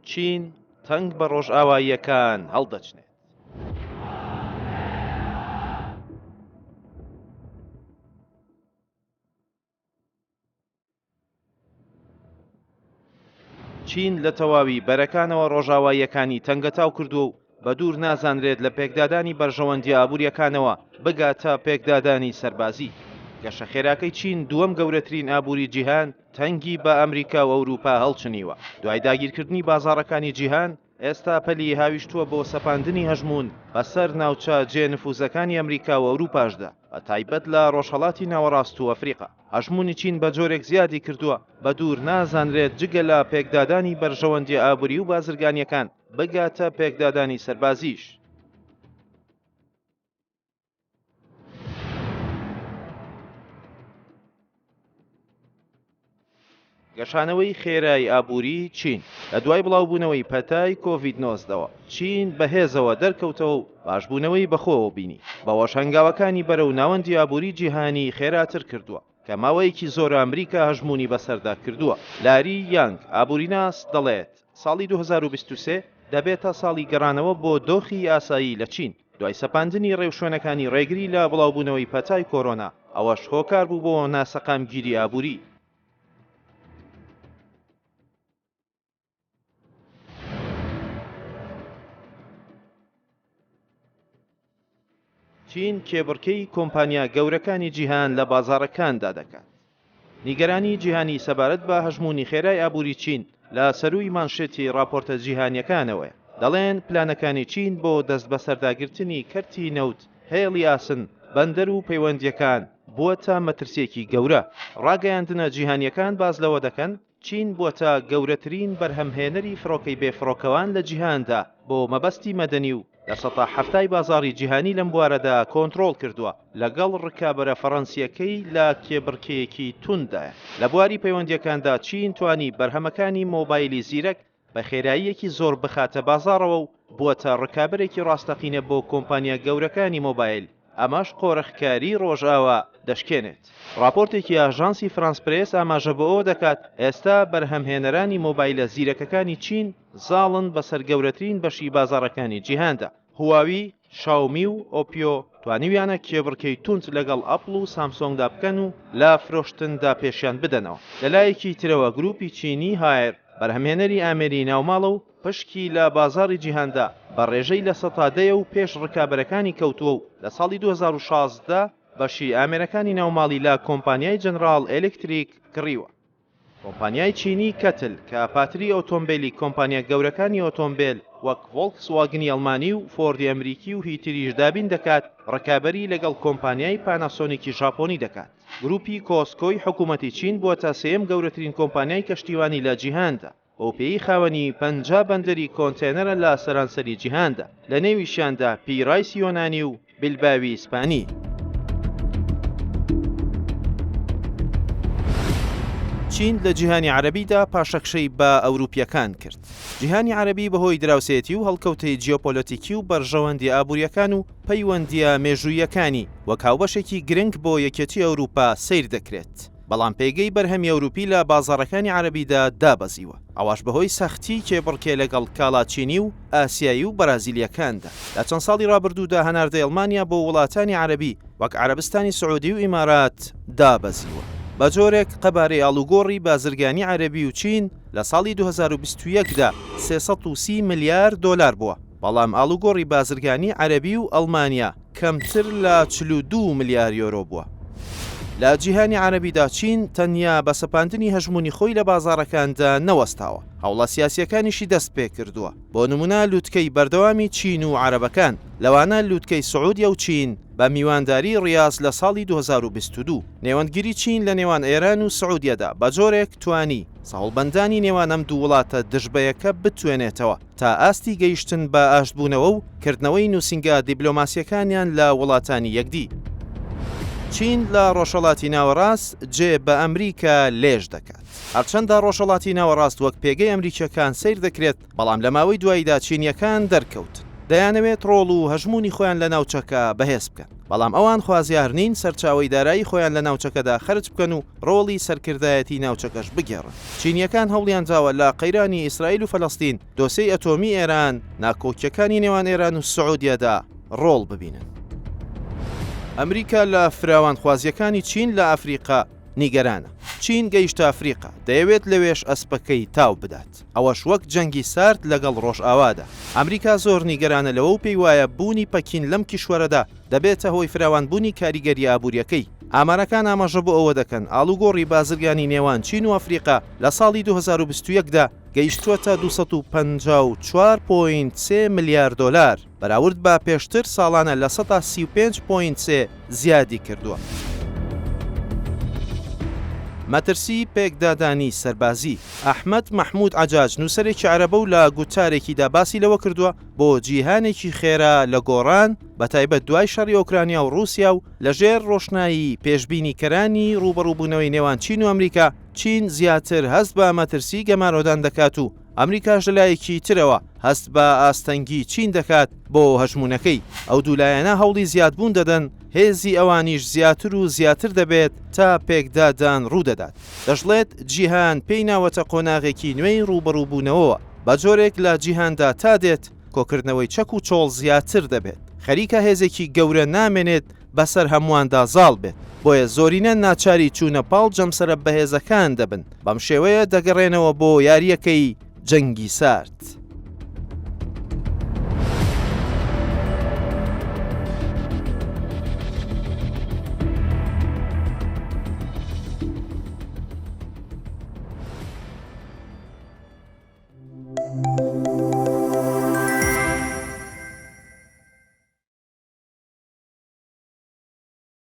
چین تەنگ بە ڕۆژئاواییەکان هەڵدەچنێت. چین لە تەواوی بەرەکانەوە ڕۆژاواییەکانی تەنگەتاو کردووە و بە دوور نازانرێت لە پێکدادانی بەرژەوەندییە ئابوورییەکانەوە بگاتە پێکدادانی سەربازی. گەشە خێراکەی چین دووەم گەورەترین ئابووری جیهان تەنگی بە ئەمریکا و ئەوروپا هەڵچنیوە. دوای داگیرکردنی بازاڕەکانی جیهان، ئێستا پەلی هاویشتووە بۆ سەپاندنی هەژموون بەسەر ناوچە جێ نفوزەکانی ئەمریکا و ئەوروپاشدا، بە تایبەت لە ڕۆژهەڵاتی ناوەڕاست و ئەفریقا. هەژموونی چین بە جۆرێک زیادی کردووە، بە دوور نازانرێت جگە لە پێکدادانی بەرژەوەندییە ئابووری و بازرگانییەکان، بگاتە پێکدادانی سەربازیش. گەشانەوەی خێرای ئابووری چین لە دوای بڵاوبوونەوەی پەتای کۆڤید نۆزدەوە چین بەهێزەوە دەرکەوتەوە و باشبوونەوەی بەخۆوە بینی، بەوەش هەنگاوەکانی بەرەو ناوەندی ئابووری جیهانی خێراتر کردووە کە ماوەیەکی زۆرە ئەمریکا هەژموونی بەسەردا کردووە. لاری یانگ، ئابووریناس دەڵێت، ساڵی 2023 دەبێتە ساڵی گەڕانەوە بۆ دۆخی ئاسایی لە چین، دوای سەپاندنی ڕێوشوێنەکانی ڕێگری لە بڵاوبوونەوەی پەتای کۆرۆنا، ئەوەش هۆکار بوو بۆ ناسەقامگیری ئابووری. چین کێبڕکێی کۆمپانیا گەورەکانی جیهان لە بازاڕەکاندا دەکات. نیگەرانی جیهانی سەبارەت بە هەژموونی خێرای ئابووری چین لە سەرووی مانشێتی ڕاپۆرتە جیهانییەکانەوەیە. دەڵێن پلانەکانی چین بۆ دەستبەسەرداگرتنی کەرتی نەوت، هێڵی ئاسن، بەندەر و پەیوەندییەکان بووەتە مەترسییەکی گەورە. ڕاگەیاندنە جیهانییەکان باس لەوە دەکەن، چین بووەتە گەورەترین بەرهەمهێنەری فڕۆکەی بێفڕۆکەوان لە جیهاندا بۆ مەبەستی مەدەنی و لە سەتا حەفتای بازاڕی جیهانی لەم بوارەدا کۆنتڕۆڵ کردووە، لەگەڵ ڕکابەرە فەڕەنسییەکەی لە کێبڕکێیەکی تونددایە. لە بواری پەیوەندییەکاندا چین توانی بەرهەمەکانی مۆبایلی زیرەک بە خێراییەکی زۆر بخاتە بازاڕەوە و بووەتە ڕکابەرێکی ڕاستەقینە بۆ کۆمپانیا گەورەکانی مۆبایل، ئەمەش قۆرخکاریی ڕۆژئاوا دەشکێنێت. ڕاپۆرتێکی ئاژانسی فرانس پرێس ئاماژە بۆ ئەوە دەکات، ئێستا بەرهەمهێنەرانی مۆبایلە زیرەکەکانی چین زاڵن بەسەر گەورەترین بەشی بازاڕەکانی جیهاندا. هواوی، شاومی و ئۆپیۆ توانیویانە کێبڕکێی توند لەگەڵ ئەپڵ و سامسۆنگدا بکەن و لە فرۆشتندا پێشیان بدەنەوە. لە لایەکی ترەوە گروپی چینی هایەر بەرهەمهێنەری ئامێری ناوماڵە و پشکی لە بازاڕی جیهاندا بە ڕێژەی لە سەتا دەیە و پێش ڕکابەرەکانی کەوتووە و لە ساڵی 2016 بەشی ئامێرەکانی ناوماڵی لە کۆمپانیای جەنراڵ ئێلکتریک کڕیوە. کۆمپانیای چینی کەتل کە پاتری ئۆتۆمبێلی کۆمپانیا گەورەکانی ئۆتۆمبێل وەک ڤۆڵکسواگنی ئەڵمانی و فۆردی ئەمریکی و هی تریش دابین دەکات، ڕکابەری لەگەڵ کۆمپانیای پاناسۆنیکی ژاپۆنی دەکات. گروپی کۆسکۆی حکومەتی چین بووەتە سێیەم گەورەترین کۆمپانیای کەشتیوانی لە جیهاندا. بەوپێیەی خاوەنی 50 بەندەری کۆنتێنەرە لە سەرانسەری جیهاندا، لەنێویشیاندا پیرایسی یۆنانی و بیلباوی ئیسپانی. چین لە جیهانی عەرەبیدا پاشەکشەی بە ئەوروپییەکان کرد. جیهانی عەرەبی بەهۆی دراوسێیەتی و هەڵکەوتەی جیۆپۆلەتیکی و بەرژەوەندییە ئابوورییەکان و پەیوەندییە مێژووییەکانی وەک هاوبەشێکی گرنگ بۆ یەکێتی ئەوروپا سەیر دەکرێت. بەڵام پێگەی بەرهەمی ئەوروپی لە بازاڕەکانی عەرەبیدا دابەزیوە، ئەوەش بەهۆی سەختیی کێبڕکێ لەگەڵ کاڵا چینی و ئاسیایی و بەرازیلییەکاندا. لە چەند ساڵی ڕابردوودا هەناردەی ئەڵمانیا بۆ وڵاتانی عەرەبی وەک عەرەبستانی سعودی و ئیمارات دابەزیوە، بە جۆرێک قەبارەی ئاڵوگۆڕی بازرگانی عەرەبی و چین لە ساڵی 2021 دا 330 ملیار دۆلار بووە، بەڵام ئاڵوگۆڕی بازرگانی عەرەبی و ئەڵمانیا کەمتر لە 42 ملیار یۆرۆ بووە. لە جیهانی عەرەبیدا چین تەنیا بە سەپاندنی هەژموونی خۆی لە بازاڕەکاندا نەوەستاوە، هەوڵە سیاسییەکانیشی دەست پێکردووە، بۆ نموونە لوتکەی بەردەوامی چین و عەرەبەکان، لەوانە لوتکەی سعودیە و چین بە میوانداری ڕیاز لە ساڵی 2022. نێوەندگیری چین لە نێوان ئێران و سعودیەدا بە جۆرێک توانی سەهۆڵبەندانی نێوان ئەم دوو وڵاتە دژبەیەکە بتوێنێتەوە تا ئاستی گەیشتن بە ئاشتبوونەوە و کردنەوەی نووسینگە دیبلۆماسییەکانیان لە وڵاتانی یەکدی. چین لە ڕۆژهەڵاتی ناوەڕاست جێ بە ئەمریکا لێژ دەکات. هەرچەندە ڕۆژهەڵاتی ناوەڕاست وەک پێگەی ئەمریکییەکان سەیر دەکرێت، بەڵام لە ماوەی دواییدا چینییەکان دەرکەوتن دەیانەوێت ڕۆڵ و هەژموونی خۆیان لە ناوچەکە بەهێز بکەن. بەڵام ئەوان خوازیار نین سەرچاوەی دارایی خۆیان لە ناوچەکەدا خەرج بکەن و ڕۆڵی سەرکردایەتی ناوچەکەش بگێڕن. چینییەکان هەوڵیانداوە لە قەیرانی ئیسرائیل و فەلەستین، دۆسێی ئەتۆمی ئێران، ناکۆکییەکانی نێوان ئێران و سعودیەدا ڕۆڵ ببینن. ئەمریکا لە فراوانخوازییەکانی چین لە ئەفریقا نیگەرانە. چین گەیشتە ئەفریقا، دەیەوێت لەوێش ئەسپەکەی تاو بدات. ئەوەش وەک جەنگی سارد لەگەڵ ڕۆژئاوادا. ئەمریکا زۆر نیگەرانە لەوە و پێی وایە بوونی پەکین لەم کیشوەرەدا دەبێتە هۆی فراوانبوونی کاریگەرییە ئابوورییەکەی. ئامارەکان ئاماژە بۆ ئەوە دەکەن ئاڵوگۆڕی بازرگانی نێوان چین و ئەفریقا لە ساڵی 2021 دا گەیشتووەتە 254 point سێ ملیار دۆلار، بەراورد بە پێشتر ساڵانە 35 point سێ زیادی کردووە. مەترسی پێکدادانی سەربازی. ئەحمەد مەحمود عەجاج نووسەرێکی عەرەبە و لە گوتارێکیدا باسی لەوە کردووە، بۆ جیهانێکی خێرا لە گۆڕان، بەتایبەت دوای شەڕی ئۆکرانیا و ڕووسیا و لەژێر ڕۆشنایی پێشبینیکەرانی ڕووبەڕووبوونەوەی نێوان چین و ئەمریکا، چین زیاتر هەست بە مەترسی گەمارۆدان دەکات و ئەمریکاش لەلایەکی ترەوە هەست بە ئاستەنگی چین دەکات بۆ هەژموونەکەی. ئەو دوو لایەنە هەوڵی زیادبوون دەدەن، هێزی ئەوانیش زیاتر و زیاتر دەبێت تا پێکدادان ڕوودەدات. دەشڵێت، جیهان پێی ناوەتە قۆناغێکی نوێی ڕووبەڕووبوونەوەوە، بە جۆرێک لە جیهاندا تا دێت کۆکردنەوەی چەک و چۆڵ زیاتر دەبێت، خەریکە هێزێکی گەورە نامێنێت بەسەر هەموواندا زاڵ بێت، بۆیە زۆرینە ناچاری چوونە پاڵ جەمسەرە بەهێزەکان دەبن، بەم شێوەیە دەگەڕێنەوە بۆ یارییەکەی جەنگی سارد.